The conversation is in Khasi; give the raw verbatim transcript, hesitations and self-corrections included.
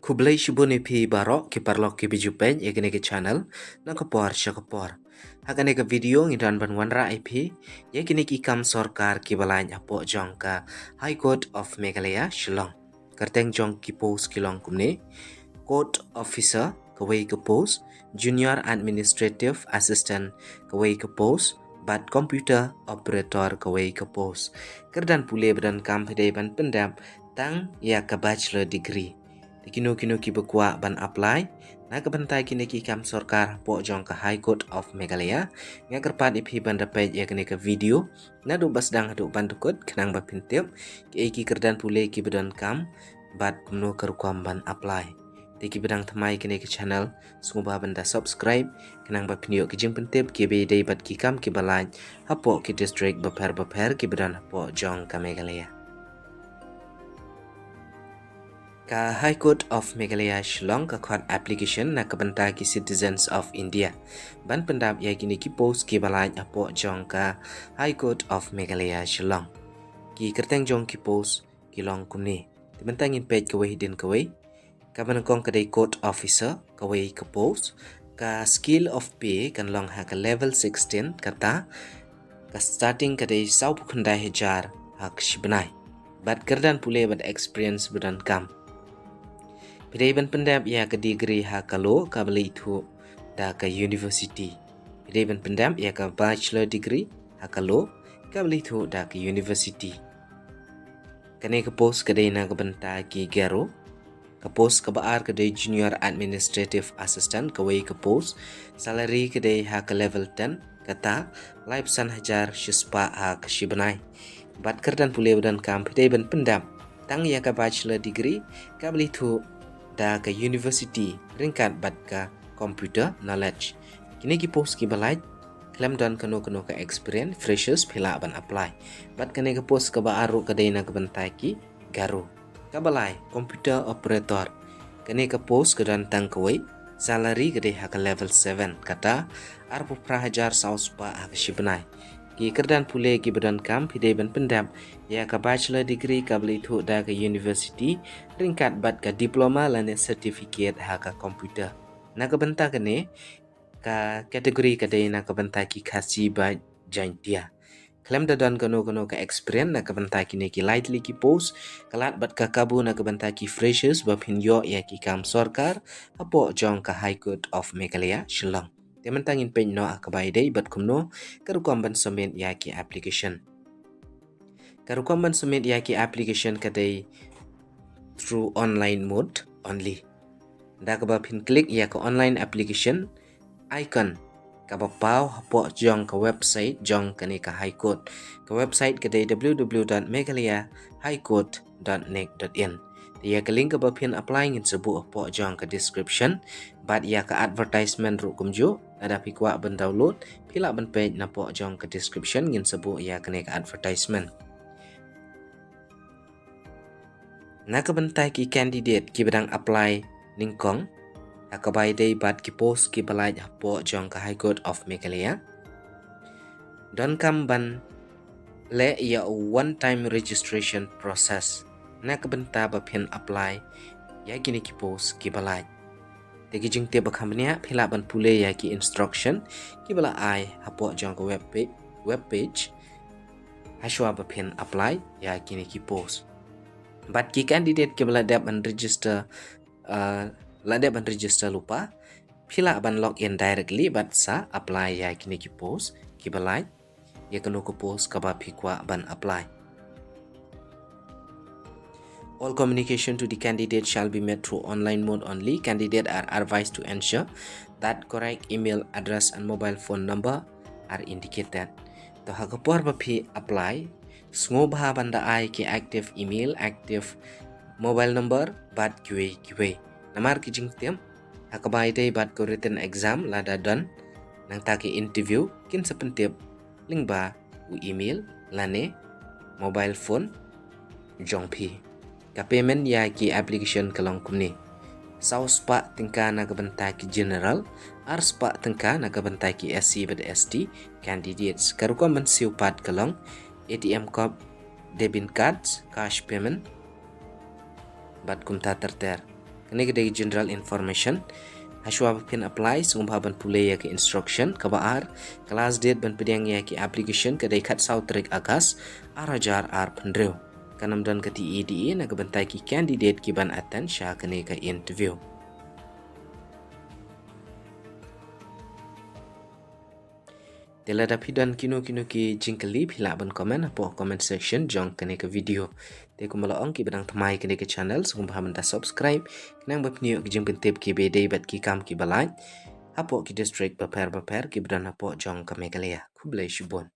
Khublei shibun ïa phi baroh ki paralok kiba ju peit ïa kane ka channel na ka por sha ka por. Ha kane ka video ngi don ban wanrah ïa phi ïa kine ki kam sorkar kiba lait hapoh jong ka High Court of Meghalaya Shillong. Kyrteng jong ki post ki long kumne: Court Officer kawei ka post, Junior Administrative Assistant kawei ka post, bad Computer Operator kawei ka post. Kyrdan pule ba donkam phi dei ban pyndep tang ïa ka bachelor degree. Te kino kino kiba kwah ban apply na ka bynta kine ki kam sorkar hapoh jong ka High Court of Meghalaya, nga kyrpad ïa phi ban da peit ïa kane ka video naduh ba sdang haduh ban da kut, khnang ba phin tip kiei ki kyrdan pule kiba donkam bad kumno ka rukom ban apply. Te kiba dang thymmai kane ka channel, sngewbha ban da subscribe khnang ba phin ïoh ki jingpyntip kiba ïadei bad ki kam kiba lait hapoh ki district bapher bapher kiba don hapoh jong ka Meghalaya. Ka High Court of Meghalaya Shillong ka khot application na ka bynta ki citizens of India ban pyndep ïa kine ki post kiba lait hapoh jong ka High Court of Meghalaya Shillong. Ki kyrteng jong ki post ki long kumne. Te mynta ngin peit kawei hadien kawei. Kaba nyngkong ka dei Court Officer kawei ka post. Ka scale of pay kan long ha ka level sixteen, kata ka starting ka dei sawphew khyndai hajar ha ka shibnai. Bad kyrdan pule bad experience ba donkam, phi dei ban pyndep ïa ka degree ha ka law kaba la ithuh da ka university. Phi dei ban pyndep ïa ka bachelor degree ha ka law kaba la ithuh da ka university. Kane ka post ka dei na ka bynta ki Garo. Ka post kaba ar ka dei Junior Administrative Assistant kawei ka post. Salary ka dei ha ka level ten, kata laiphew san hajar shispah ha ka shibnai. Bad kyrdan pule ba donkam phi dei ban pyndep tang ïa ka bachelor degree kaba la ithuh da ka university ryngkat bad ka computer knowledge. Kine ki post kiba lait, khlem don kano kano ka experience, freshers phi lah ban apply. Bad kane ka post kaba ar ruh ka dei na ka bynta ki Garo. Kaba lai, Computer Operator. Kane ka post ka don tang kawei, salary ka dei ha ka level seven, kata arphew phra hajar saw spah ha ka shibnai. Ki kyrdan pule kiba donkam phi dei ban pyndep ïa ka bachelor degree kaba la ithuh da ka university ryngkat bad ka diploma lane certificate ha ka computer. Na ka bynta kane ka category ka dei na ka bynta ki Khasi bad Jaintia. Khlem da don kano kano ka experience na ka bynta kine ki lai tylli ki post, ka lad bad ka kabu na ka bynta ki freshers ba phin ïoh ïa ki kam sorkar hapoh jong ka High Court of Meghalaya Shillong. Te mynta ngin peit noh ha kaba ïadei bad kumno ka rukom ban submit ïa ki application. Ka rukom ban submit ïa ki application ka dei through online mode only. Da kaba phin click ïa ka online application icon kaba paw hapoh jong ka website jong kane ka High Court. Ka website ka dei www.meghalayhighcourt.nic.in. Te ïa ka link kaba phin apply ngin sa buh hapoh jong ka description, bad ïa ka advertisement ruh kumjuh, lada phi kwah ban download, phi lah ban peit napoh jong ka description, ngin sa buh ïa kane ka advertisement. Na ka bynta ki candidate kiba dang apply nyngkong ha kaba ïadei bad ki post kiba lait hapoh jong ka High Court of Meghalaya, donkam ban leh ïa u one time registration process na ka bynta ba phin apply ïa kine ki post kiba lait. Te ki jingtip ba kham bniah, phi lah ban pule ïa ki instruction kiba la ai hapoh jong ka web page, web page hashwa ba phin apply ïa kine ki post. Bad ki candidate kiba la dep ban register, uh, la dep ban register lypa, phi lah ban log in directly bad sa apply ïa kine ki post kiba lait, ïa kano ka post kaba phi kwah ban apply. All communication to the candidate shall be made through online mode only. Candidate are advised to ensure that correct email address and mobile phone number are indicated. To ha ka por ba phi apply, sngewbha ban da ai ki active email, active mobile number, bad kiwei kiwei. Namar ki jingtip ha kaba ïadei bad ka written exam lada don nangta ki interview, kin sa pyntip lyngba u email lane mobile phone jong phi. Ka payment ïa ki application ka long kumne: saw spah tyngka na ka bynta ki general, ar spah tyngka na ka bynta ki S C bad S T candidates. Ka rukom ban siew pat ka long A T M card, debit cards, cash payment, bad kumta ter ter. Kane ka dei general information. Hashwa ba phin apply, sngewbha ban pule ïa ka instruction. Kaba ar, ka last date ban pdiang ïa ki application ka dei khatsaw tarik August, ar hajar arphew hynriew. Kan ym don ka T E D A na ka bynta ki candidate ki ban attend sha kane ka interview. Te lada phi don kino kino ki jingkylli, phi lah ban comment hapoh comment section jong kane ka video. Te kumba la ong, kiba dang thymmai kane ka channel, sngewbha ban da subscribe, khnang ba phin ïoh ki jingpyntip kiba dei bad ki kam kiba lait hapoh ki district bapher bapher kiba don hapoh jong ka Meghalaya. Khublei shibun.